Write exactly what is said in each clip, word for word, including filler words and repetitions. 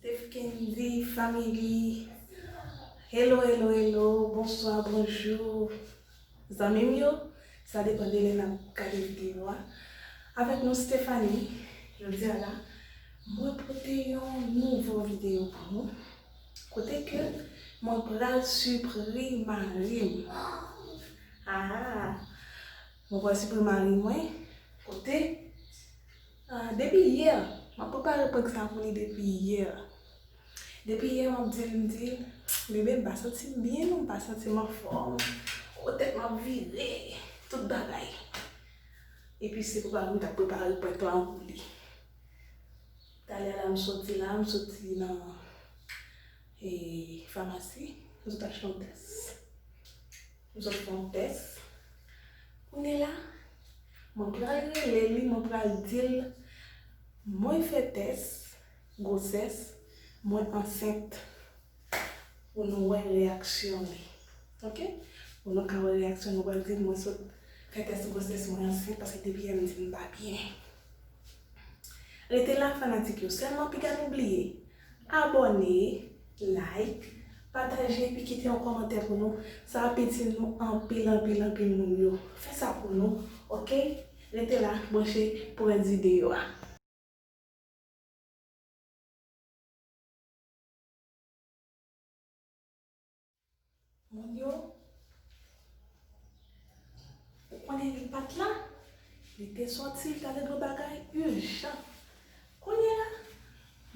Steph Kendy family. Hello, hello, hello. Bonswa, bonjou. Zanmi m yo, sa depann de lè n ap gade videyo a. Avèk nou Stephanie, jodi a la, mwen pote yon nouvo videyo pou nou. Kote ke mwen pral sipri mari m. Ah, mwen pral sipri mari mwen. Kote Ah, depi yè, m ap prepare prank sa pou li depi yè. Depi yè, m ap di l, m di l, bebe, m pa santi m byen, non, m pa santi m anfòm. O, tèt m ap vire, tout bagay. Epi se prepare m t ap prepare prank lan pou li. Talè a la, m soti la, m soti nan, e, famasi, m sot achte yon tès. M sot fè yon tès. Kounye la, mwen pral rele li, mwen pral di l, mwen fè tès gwosès, mwen ansent. Pou nou wè reyaksyon li. Oke? Pou nou ka wè reyaksyon, nou pral di l mwen sot fè tès gwosès, mwen ansent, paske depi yè m di m pa byen. Rete la, fanatik yo. Sèlman piga nou bliye abòne, like, pataje, epi kite yon kòmantè pou nou. Sa ap itil nou anpil, anpil, anpil moun yo. Fè sa pou nou, oke? Rete la, branche pou rès videyo a. Moun yo, ou konnen li pa t la, li te sòti, li t al regle bagay ijan. Kounye a,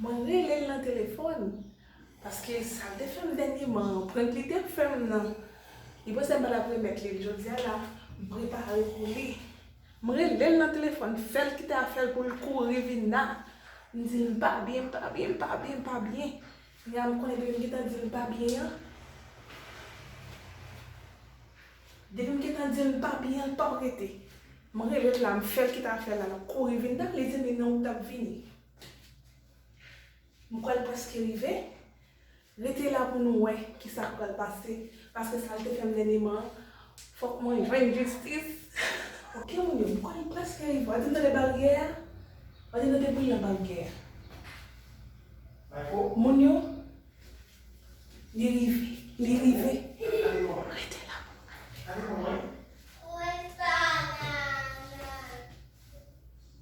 mwen rele l nan telefòn, paske sa l te fè m dènyèman an, prank li te fè m nan, li panse m pa t ap remèt li l. Jodi a la, m prepare pou li. M rele l nan telefòn, fè l kite afè l pou l kouri vin la. M di l m pa byen, m pa byen, m pa byen, m pa byen. Kounye a m konnen depi m gentan di l m pa byen an. Depi m gentan di l m pa byen an, l p ap rete. M rele l la, m fè l kite afè l la, l ap kouri vin la, li di m li nan wout l ap vini. M kwè l prèske rive. Rete la pou nou wè kisa k pral pase, paske sa l te fè m dènyèman an, fòk mwen jwenn jistis. Oke, moun yo, m kwè li prèske rive. W a di m tande baryè a? W a di m tande bri nan baryè a? Moun yo, li rive, li rive. Rete la pou nou wè.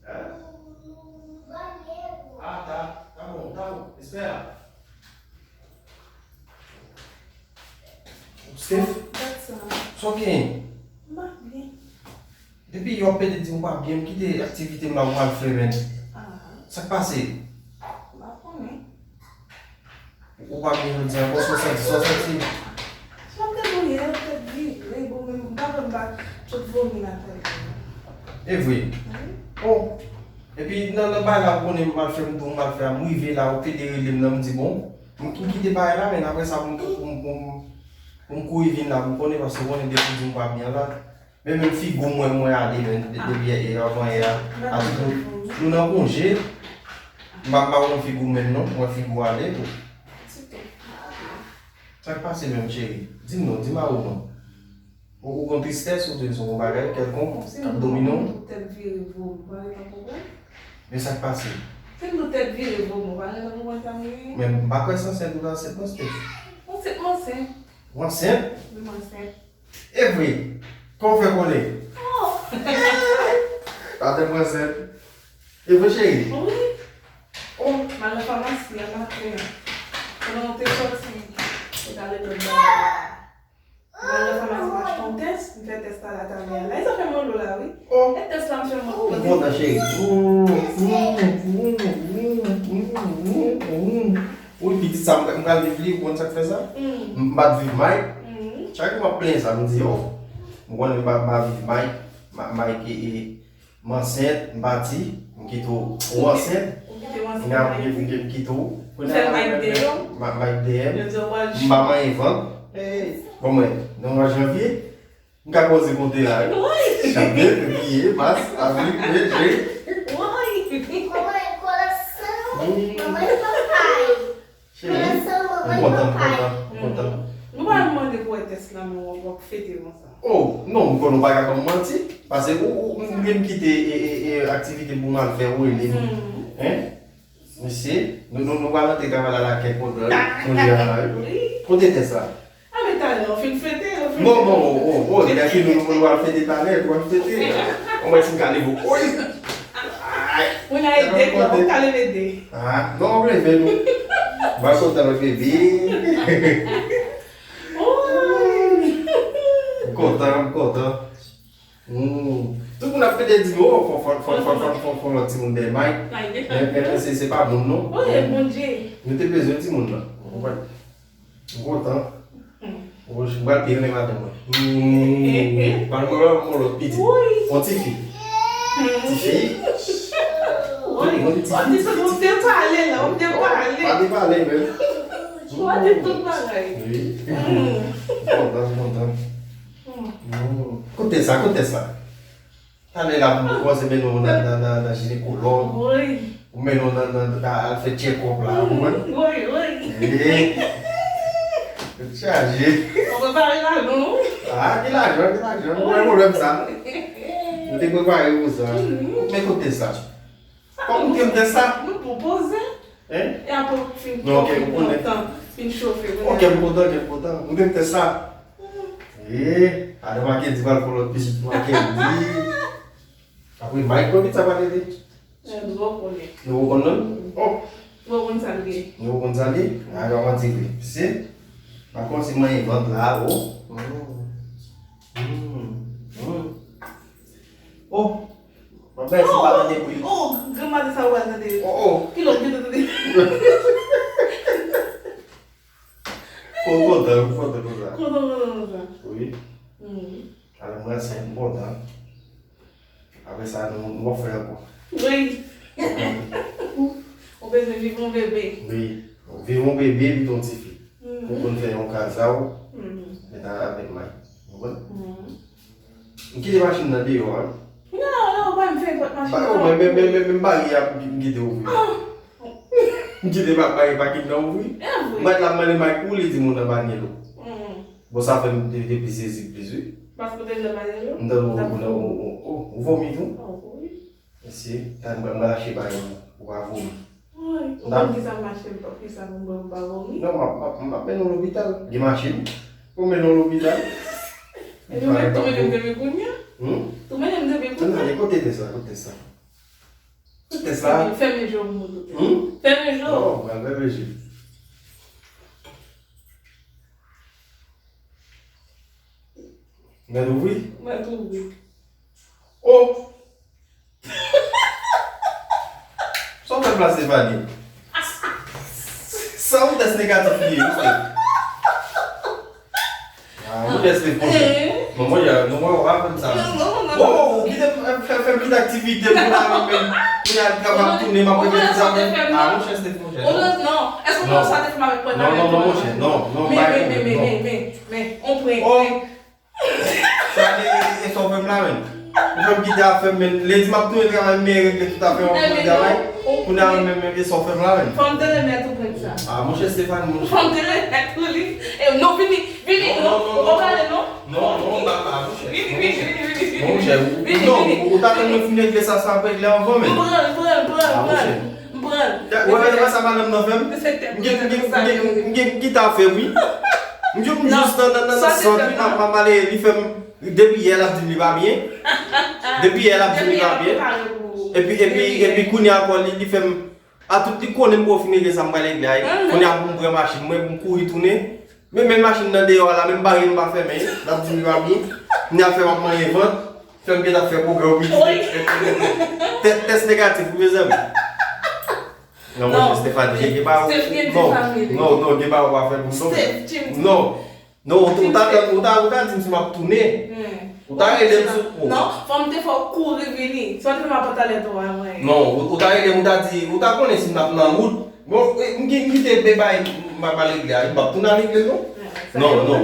Hein? Ah, ta, ta bon, ta bon. Espè a. Steph? Dat sa. Sa w genyen? M pa byen. Depi yè w ap pede di m w pa byen, m kite aktivite m la pou m al fè, menn. Ah. Sa k pase? M pa konnen. Ou pa byen jodi a ankò, sa w santi, sa w santi? Sa m te voye, tèt vire, bon, men m pa kwè m pa sot vomi nan tèt. E vre? Wi. Oh. Epi nan, nan bagay la, ou konnen m al fè, m tou, m al fè, m rive la, ou te de rele m nan, m di, bon, m, m kite bagay la, men apre sa, pou m, pou m, pou m, pou m kouri vin la, pou m konnen, paske ou konnen depi di m pa byen la. Men menm figi w mwen, mwen ale, men de-, depi yè, yè avan yè a, a tout moun, nou nan konje. M pa, m pa wè figi w menm non, mwen figi w ale tou. Sa k pase menm, cheri? Di m non, di m a ou non. Ou, ou gon tristès, ou te son bagay kèlkonk k ap domine w? Tèt vire vo, m pa ret an pwoblèm. Men sa k pase? Si m tèt vire vo, m pa ret an pwoblèm sa m genyen. Men m pa kwè se ansent ou ta ansent non, Steph. Ansent, m ansent. Ou ansent? Wi, m ansent. E vre? Kòman w fè konnen? Oh! Atè mwen sèt. E vre, cheri? Wi. Oh! M al nan famasi a maten an. Pandan w te sòti, ou t al regle yon bagay. Cheri. Wi, pitit sa, m, m pral viv li, ou konn sa k fè sa? M pa t viv Mike. Chak jou m ap plenyen sa, m di, oh, m konnen m pa, m pa viv Mike. Ma- Mike, e, e, m ansent, m pati, m kite w, ou ansent. Ou kite w ansent, m kite w. Kounye a, Mike dèyè w. Mike dèyè m. M pa manyen vant. Bon, mwen, nan mwa janvye, m ka kòmanse konte la, wi. Wi. Janvye, fevriye, mas, avril, me, jen. Wi. Kòman e korason? Kòman e papay? Cheri, korason, m kontan, m kontan, m kontan. Nou pa mande pou wè tès la, men w ap fete konsa. Oh, non, m konnen w pa ka ban m manti. Paske ou, ou, m, m kite, e, e, e, aktivite pou m al fè, ou rele m. Hein? Mesye, nou, nou, nou pral antre travay la lakè kontan, wi. Kounye a la, wi. Wi. Kote tès la? A, men talè, w fin fete, w fin fete. Bon, bon, oh, oh, oh, depi nou, nou, nou pral fete talè, nou pral fete. Mwen si m ka leve, oy! Ay! Mwen a ede, ou ka leve de. Ah, non, w leve nou. M pral kontan lòt bebe. Oy! M kontan, m kontan. Hmm. Tout moun ap pede di m, oh, fò, fò, fò, fò, fò, fò, fò lòt timoun dèyè Mike. Men, men, men se, se pa moun, non. Wi, e Bondye. Nou te bezwen timoun nan. Ou konprann? M kontan. Hmm. Ou, m pral pi renmen madanm mwen. Hmm. Pral mwen, mwen, mwen lòt pitit. Wi. Yon tifi. Hmm. Tifi. Wi. Yon tifi. Ou te, ou te pale la, ou te pale. Pa te pale, men. Ou te tout bagay. Wi. Hmm. M kontan, m kontan. Hmm. Kote sa, kote sa? Talè la pou kòmanse mennen w nan, nan, nan, nan jinekològ. Wi. Ou mennen w nan, nan, nan, al fè tchekòp la, ou konprann? Wi, wi. Ee. Tèt chaje. Ou prepare lajan, wi. Ah, ki lajan, ki lajan? Nou pa gen pwoblèm sa. Nou te prepare pou sa. Mhm. Men kote sa? Kòm ou te mete sa? Nou pwopoze. Hein? E apre w fin kontan, fin chofe. Ok, m kontan, ok, m kontan. Ou te mete sa? Ee, Adam Mackendy pral fè lòt pitit pou Mackendy. Apre Mike, konbyen sa pral rete? Nou poko konnen. Nou poko konn non? Oh! Nou poko konn sa l gen. Nou poko konn sa l gen? A, nou ap antre vre. Pise. M ap kòmanse manyen vant la, oh. Hmm. Hmm. Hmm. Oh! M ap bay si pa tande bri. Oh! Granmadi sa ou pral tande. Oh, oh! Ki lòt ki te tande? Ou kontan, ou kontan konsa? Kontan, kontan, kontan. Wi. Hmm. Alò, mwen se enpòtan. Apre sa, nou, nou ap fè ankò. Wi. Ou bezwen viv yon bebe. Wi. Viv yon bebe, epi yon tifi. Mhm. Ou konn fè yon kaz a ou, mhm, mete avèk may. Ou konprann? Mhm. M kite machin nan deyò, wi. Non, non, ou pa m fè pòt machin nan. Ba, men, men, men, men, men, bari a, m kite ouvri. Ah. M kite ba, bari pakin nan ouvri. E vre. M pa t la mande may pou li di moun nan pa gen dlo. Mhm. Bon, sa fè m de-, depi sezi plis, wi. Paske w te janm ale yo? M tande w, w, w, w, w vomi tou? Oh, wi. Mesye, tann mwen, mwen lache bay ou, ou pa vomi. Wi, ou konn kisa m mache, m pa kisa m bwè, m pa vomi. Non, m ap, m ap, m ap mennen w lopital. Gen machin pou mennen w lopital. Epi ou mèt tou mennen m depi kounye a? Hmm? Tou mennen m depi kounye a? Ann ale, kote tès la, kote tès la? Kote tès la? Fèmen je w pou mwen kote. Hmm? Fèmen je w. Non, mwen fèmen je. Mèt ouvri? Mèt ouvri. Oh! Sa w fè m la, Stéphanie? Sa yon tès negatif li ye, wi, Steph. Ah, yon tès li fon. Eh. Non, mwen, non, mwen, w ap fè m sa. Non, non, non, non. Bon, ou kite m fè, fè plis aktivite pou la, men, men, men, al travay, tounen, m ap regle sa, men. Ah, monchè, Steph, monchè, non. Non, non. Èske w konn sa te fè m avèk pwèt la? Non, non, non, monchè, non, non, men, men, men, on prank, oh. Sa e, e, e sa w fè m la menm. Ou fè m kite afè m, men lendi m ap tounen travay, m regle tout afè m, ap tounen travay. Kounye a menm, men e sa w fè m la menm. Fò m tande mèt ou prank sa. Ah, monchè Stéphanie, monchè. Fò m tande mèt ou li. E, non, vini, vini, non, non, non, ou pa prale, non? Non, non, m pa prale, monchè. Vini, vini, vini, vini. Monchè, ou, non, ou ta tann mwen fin regle sa, sa ap regle anvan menm. M pran l, m pran l, m pran l, m pran l. Ah, monchè. M pran l. Ou wè sa madanm nan fè m? M gen, m gen, m gen, m gen, m gen kite afè m, wi. M gen m jis nan, nan, nan, nan sant, wi, m ap, m ap ale, li fè m, depi yè l ap di m li pa byen. Depi yè l ap di m li pa byen. Epi, epi, epi kounye a ankò, li, li fè m, a tout li konnen m poko fin regle sa m pral regle a. Kounye a pou m pran machin mwen, pou m kouri tounen. Men, men machin nan deyò a la, menm barye m pa fèmen, l ap di m li pa byen. Kounye a fè m ap manyen vant. Fè m gentan fè pwogram wi. Tès negatif wi mezanmi. Non monchè Stephanie, gen pa non non non gen pa w pa fè pou non. Non. Non, ou ta ou ta ou ta di m si m ap tounen. Ou ta rele m sou. Non, fò m te fè w kouri vini. Si w te fè m ap pantalèt ou a mwen. Non, ou ta rele m ou ta di ou ta konnen si m ap nan wout. Bon, m gen m kite bebay m ap al regle a, m p ap tounen al regle l non. Non, non.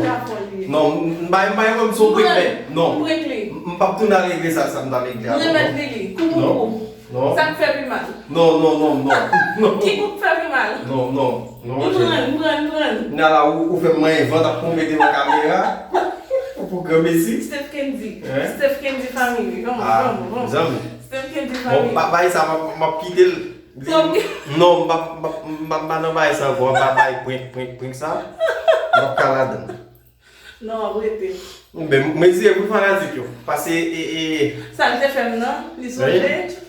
Non, m pa m pa yon moun son prik men non. M p ap tounen al regle sa sa m t al regle a non. Remèt li li. Kou pou kou. Non. Sa k fè pi mal? Non, non, non, non. Non. Ki kou k fè pi mal? Non, non. Non, monchè. M pran, m pran, m pran. Nala, ou, ou fè m manyen vant ap tonbe devan kamera. Pou granmesi. Steph Kendy. Hein? Steph Kendy family. Vamos, ah, vamos, vamos. Zanmi. Steph Kendy family. Bon, bagay sa, m ap kite l. Non, m pa, m pa, m pa, m pa nan bagay sa ankò. M pa bay prank, prank, prank sa. M ap ka ladan. Non, w ap rete. Men, mezire pou fanatik yo. Pase, e, e. Sa l te fè m nan, li sonje.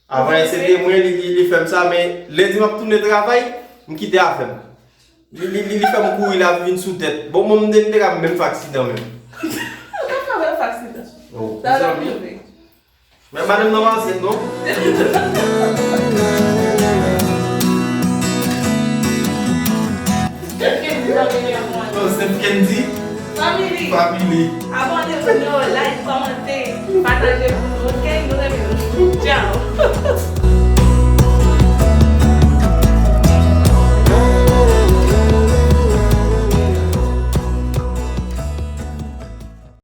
Avan, se te mwen, li, li, li fè m sa, men lendi m ap tounen travay, m kite afè m. Li, li, li, li fè m kouri, l ap vin sou tèt. Bon, mwen, m te, m te ka menm fè aksidan menm. Ou pa fè aksidan. Oh, sa l ap rive. Men madanm nan pa ansent non. Steph Kendy family an mwen. Non, Steph Kendy family. Family. Abòne pou nou, like, kòmante, pataje pou nou, ok? Nou renmen nou. Ciao.